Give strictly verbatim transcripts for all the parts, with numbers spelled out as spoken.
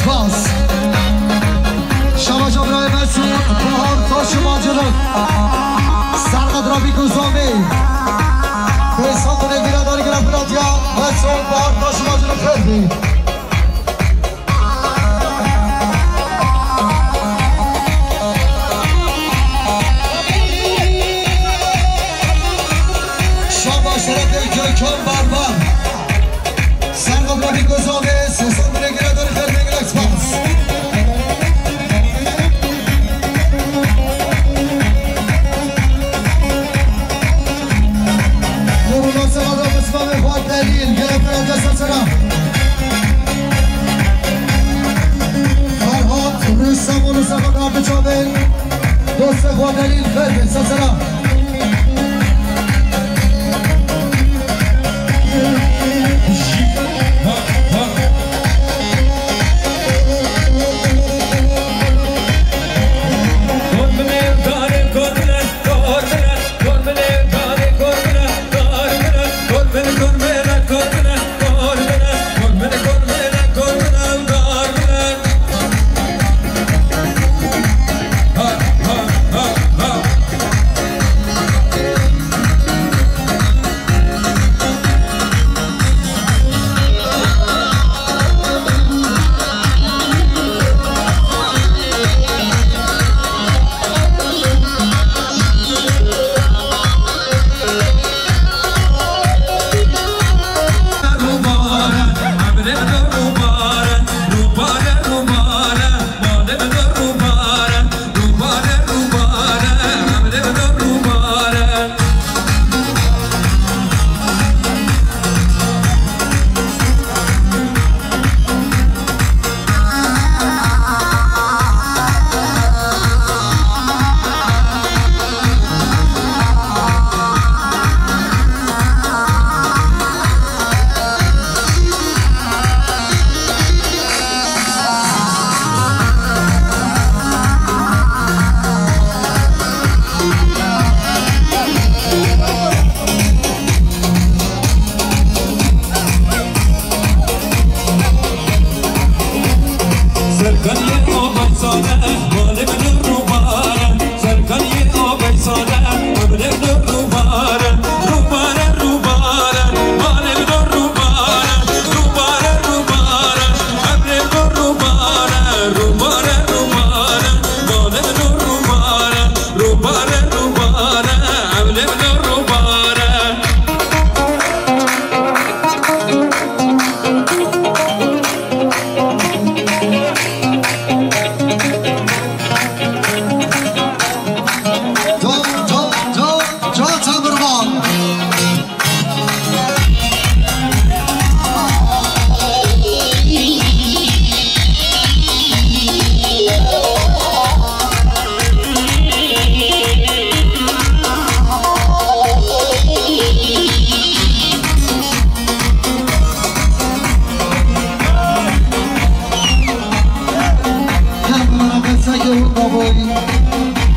Bas. Şabaşa birayê Mesûd, Bahar Taşımacılık. Serqet Rafîk Uzamê. Pêsan binê gîradar gire biratiya Mesûd Bahar Taşımacılık xêr bî. Şabaş şerefê Gökhan Barbar. Serqet Rafîk Uzamê, Pêsan binê gîradar xêr bî, gelek spas. Nurullah Sefada Misbahê xwe Delîl, gelek gelek dest sera. Ferhat Rüstem û Sefada Biçavên, dostê xwe Delîl, xêr bî, sesera.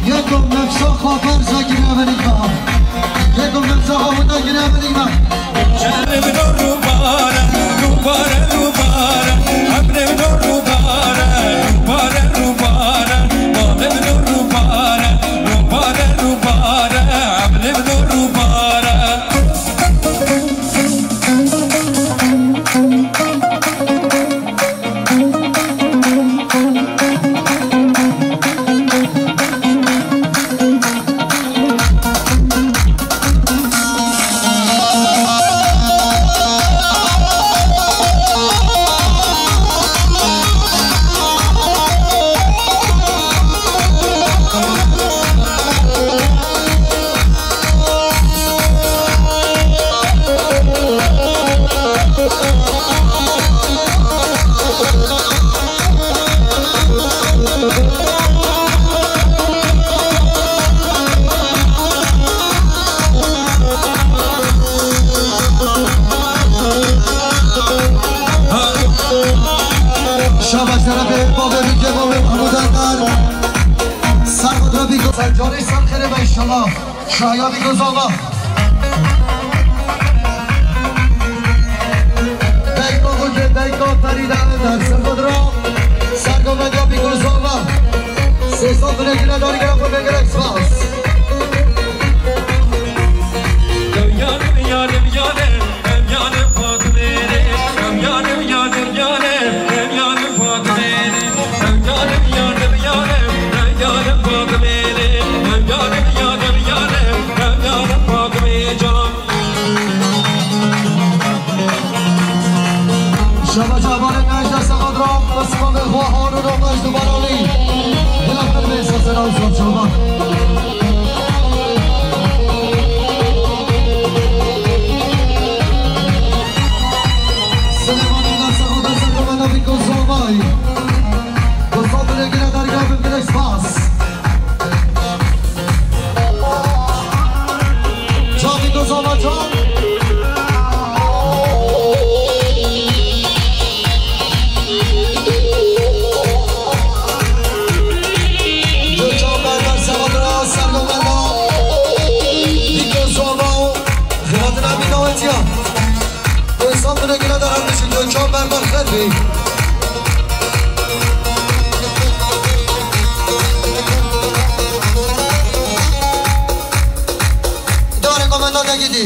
Yeko nefsa xwe berze girê evelî me. Yeko nefsa xwe wenda girê evelî me. Şaba şerefê bavê Bîkê, bavê Mahmûd Endar. Ser xwe dira Bîko. Ser carê ser xêrê be inşallah. Şahiya Bîko zava. Dayka Xwedê, dayka Ferîde, der ser xwe dira. Komediya Bîkûr Zava. Sê sed binekine dargera xwe gelek spas. Şabaş abalê Necde Semadra, Osmanê xwe Harun Omeş dubara wî. Bila xwe bê sazena û sazçava. Silêmanî Necde Semadra, Semadra Navîko Zovay. Bi sazê gire dergah bin, gelek spas. Çavî do zava çav. Gökhan Berber Semadra, Sergo Berber. Vîdeo zava. Xiratina bî dawetiya. Wê sandinê gine de her dişin Gökhan Berber xêr bî. Darê komenda de gidî.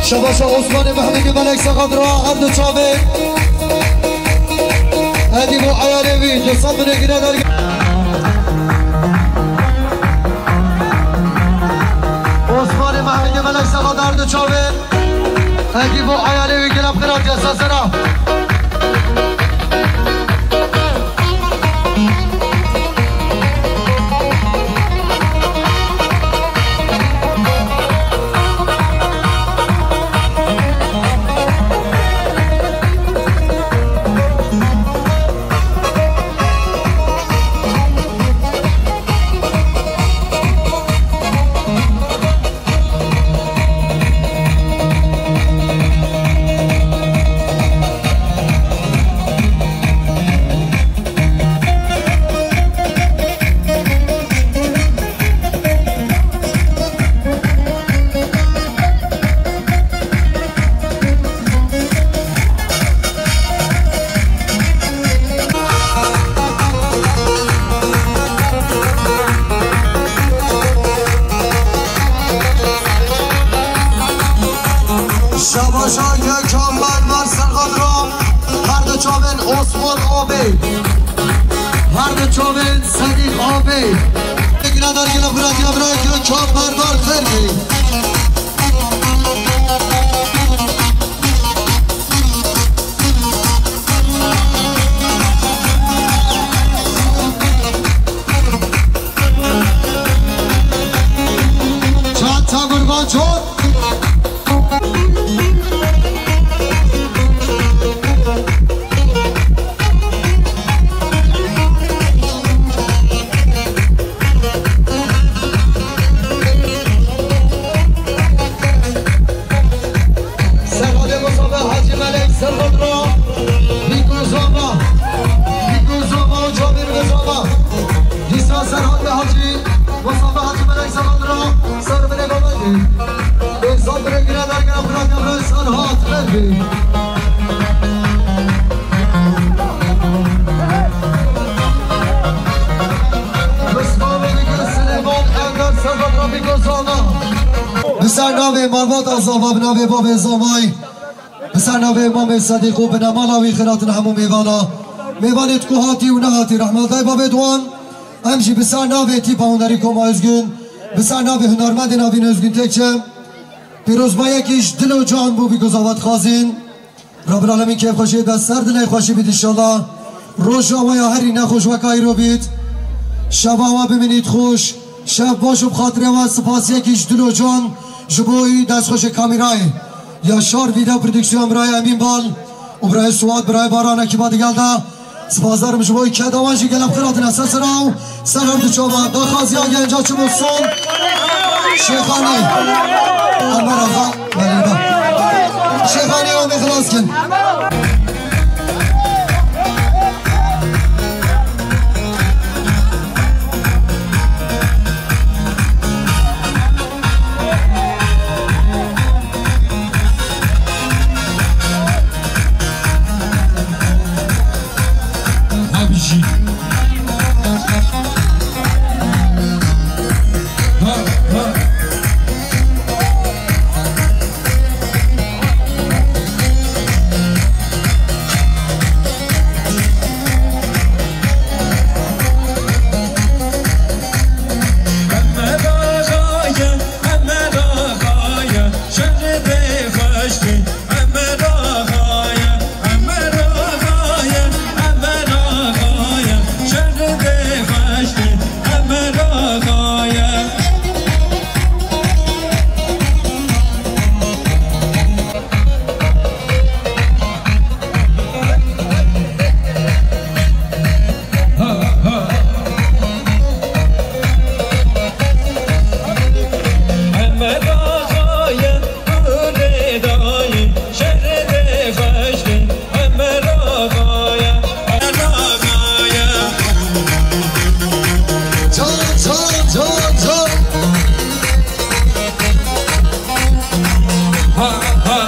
Şabaşa Osmanê Mehmedê Melek Sexadra her du çavê. Edî bo eyalê wî, du sed binê gire derge. Osmanê Mehmedê Melek Sexadra her du çavê. Edî bo eyalê wî gire bi qiratiya sesera. Şabaşa Gökhan Berber Serxan Ram, her du çavên Osman Abê, her du çavên Sedîq Abê. Gila dar gila bira gila bira Gökhan Berber xêr bî. Hacî Melek Serhat ra, Bîko Zama, Bîko Zama û Cabir ve Zama. Dîsa Serhat ve Hacî, Mustafa Hacî Melek Serhat ra, ser bire babedî. Ê zat bire gire dergire Fırat Emre Serhat Elbi. Mustafa Bîko Silêman Ender Serhat ra Bîko Zama. Bi ser navê malbata Zava, bi navê bavê Zavay. Bi ser navê Mamê Sedîq û binemala wî xêratin hemû mêvana. Mêvanê ku hatî û nehatî rehmet dayê bavê Doğan. Em jî bi ser navê tîpa hunerî Koma Özgün, bi ser navê hunermendê navîn Özgün Tekçe. Pîrozbayekî ji dil û can bo Bîko Zava dixwazin. Rabbil Alemîn kêfxweşiyê de ser dilê xweşî bît inşallah. Roja we ya herî nexweş weka îro bît. Şeva we bimînît xweş. Şev baş û bi xatirê we spasiyekî ji dil û can ji bo wî destxweşê kamîrayê. Yaşar Video Prodüksiyon birayê Emîn Bal û birayê Suat, birayê Baran ekîba digel de. Spasdarim ji bo wî keda wan jî gelek xêr hatine ser sera û ser her du çavan. Daxwaziya genca çi bo son? Şêxanî. Emre Axa, belê de. Şêxanî wan xilas kin. Abicim. Ha, ha. Emed Axa ye, Emed Axa ye, şerê xweştê. Emed Axa ye, Emed Axa ye, Emed Axa ye, şerê xweştê, Emed Axa ye. Ha, ha. Emed Axa ye, Kurê dayê, şerê xweştê, Emed Axa ye, Emed Axa ye. Can, can, can, can. Ha, ha.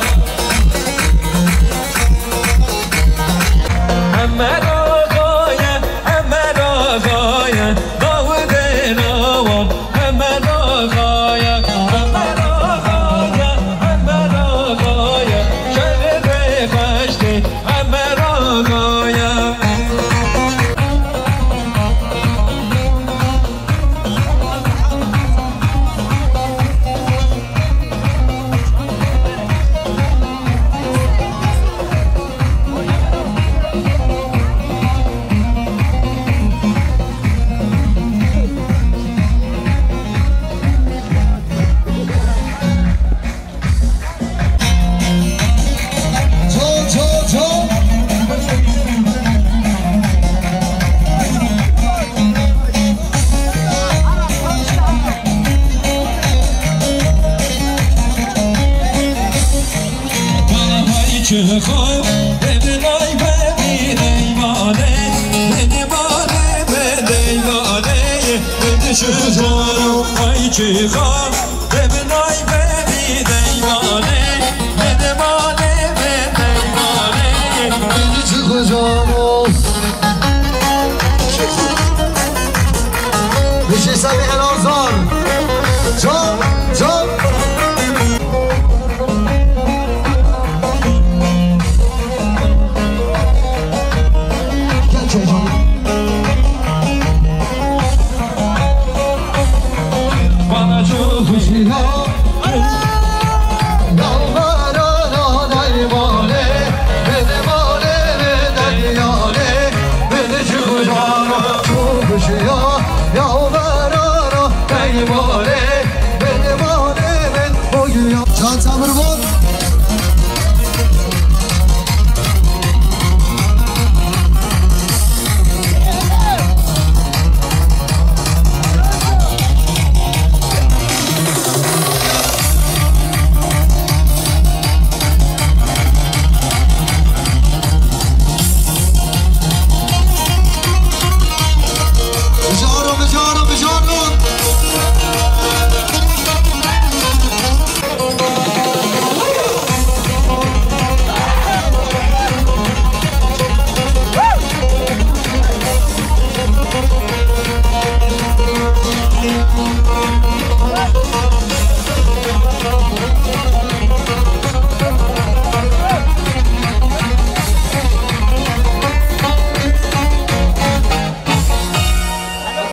Emed Axa ye, Emed Axa ye, Dawidê nawa. Emed Axa ye, Emed Axa ye, Emed Axa ye, şerê xweştê, Emed Axa ye. Çixa, bebinay bebî deymane, beni bane be deymane, beni şu caro ay çixa, bebinay bebî deymane, beni bane be deymane, beni çixa caro. Bişî Semî Elazar. Can, can. Gel çocuğum. Bana çok hoş ya. Yalvarana daymane, beni mane ve daymane, beni çocuklara çok hoş ya. Yalvarana daymane, beni mane ve boyu ya. Can Temir Bol.